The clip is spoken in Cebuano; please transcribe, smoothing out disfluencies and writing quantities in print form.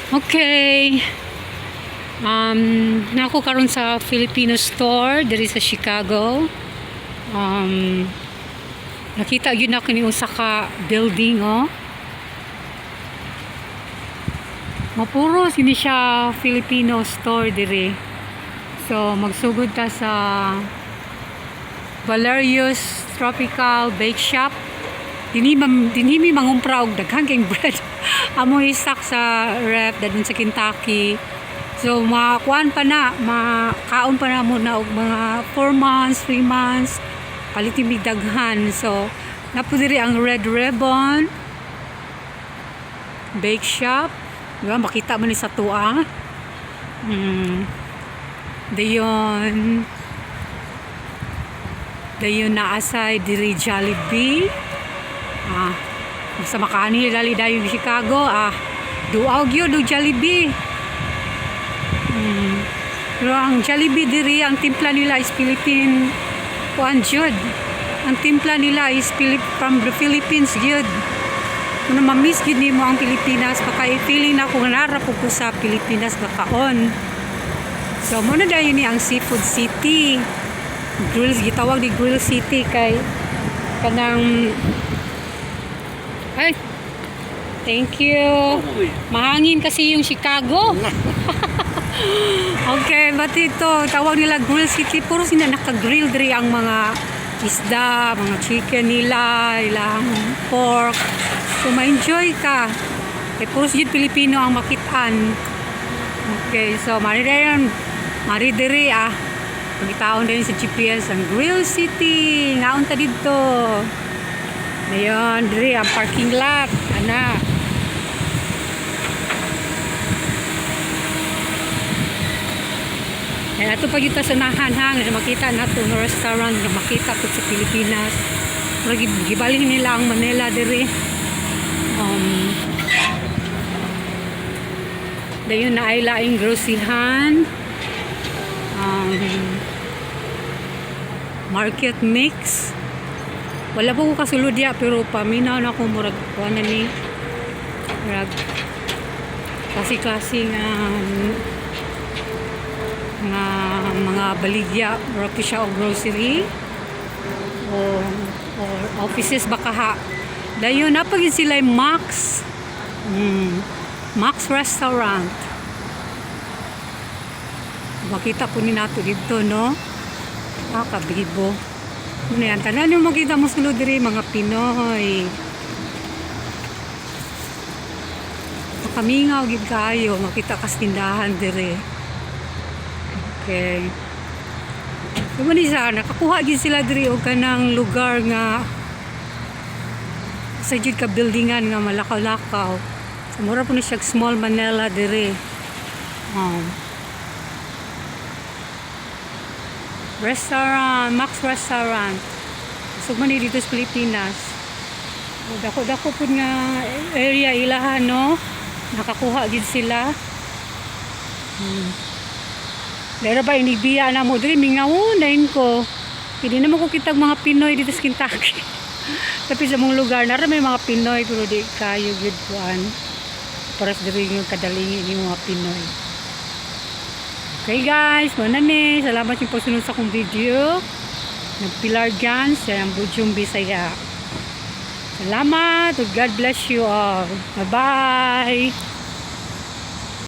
Okay. Naa ko karon sa Filipino store diri sa Chicago. Nakita gyud nako ni usa ka building, oh. Mapuro sini siya Filipino store diri. So magsugod ta sa Valerius Tropical Bake Shop. Dinhi mam dinhi mi mangumpra og daghan kayong bread. Amo isak sa ref dadun sa Kentucky. So makuan pa na, makaon pa na mo na og mga 4 months, 3 months. Palit mi daghan. So naa po diri ang Red Ribbon Bake Shop. Diba? Makita mo ni sa tua. Dayon dayon naa say diri Jollibee. Ah, sa makaani dali dayon Chicago, ah, duaw gyud og Jollibee. Pero ang Jollibee diri, ang timpla nila is Philippine kuan jud. Ang timpla nila is from the Philippines gyud. Kung ma-miss gyud nimo ang Pilipinas, baka i-feeling na kung naa ra ko sa Pilipinas gakaon. So mo na dayon ni ang Seafood City. Grill, gitawag ni Grill City kay kanang, ay, thank you. Mahangin kasi yung Chicago. Okay, ba't ito? Tawag nila Grill City. Puro sila naka-grill diri ang mga isda, mga chicken nila, ilang pork. So, ma-enjoy ka. Eh, puro jud Pilipino ang makitaan. Okay, so, mari dayon. Mari diri ah. Pagitaon din sa GPS ang Grill City. Ngaon ta didto. Ayun, diri ang parking lot. Ana. Kaya ato pag sa unahan ha, nga makita nato nga restaurant nga makita po sa Pilipinas. Pero gibalhin nila ang Manila diri. Dayon na ay laing groceryhan. Market mix. Wala pa ko kasulod ya, pero paminaw na ako, murag kuan na ni. Murag klase-klase nga nga mga baligya, murag po siya og grocery o or offices baka ha. Dayon naa pa gyud sila Max Max Restaurant. Makita po ni nato dito, no? Ah, kabibo. Ano yan? Tanan yung makita mo sulod diri, mga Pinoy. Makamingaw gid kayo, makita kas tindahan diri. Okay. So man siya, nakakuha gid sila diri og kanang lugar nga sa jud ka buildingan nga malakaw-lakaw. So mura po ni siya small Manila diri. Restaurant, Max Restaurant. So man ni dito sa Pilipinas. Dako-dako pud nga area ilahan, no? Nakakuha gid sila. Pero ba inigbiya na mo diri, mingawon ko. Hindi naman ko kitag mga Pinoy dito sa Kentucky. Tapi sa mong lugar nara may mga Pinoy, pero di kayo gud kuan. Para sa diri yung kadalingi ni mga Pinoy. Okay guys, mao na ni. Salamat yung pagsunod sa akong video. Nagpilar dyan sa Budyong Bisaya. Salamat. God bless you all. Bye-bye.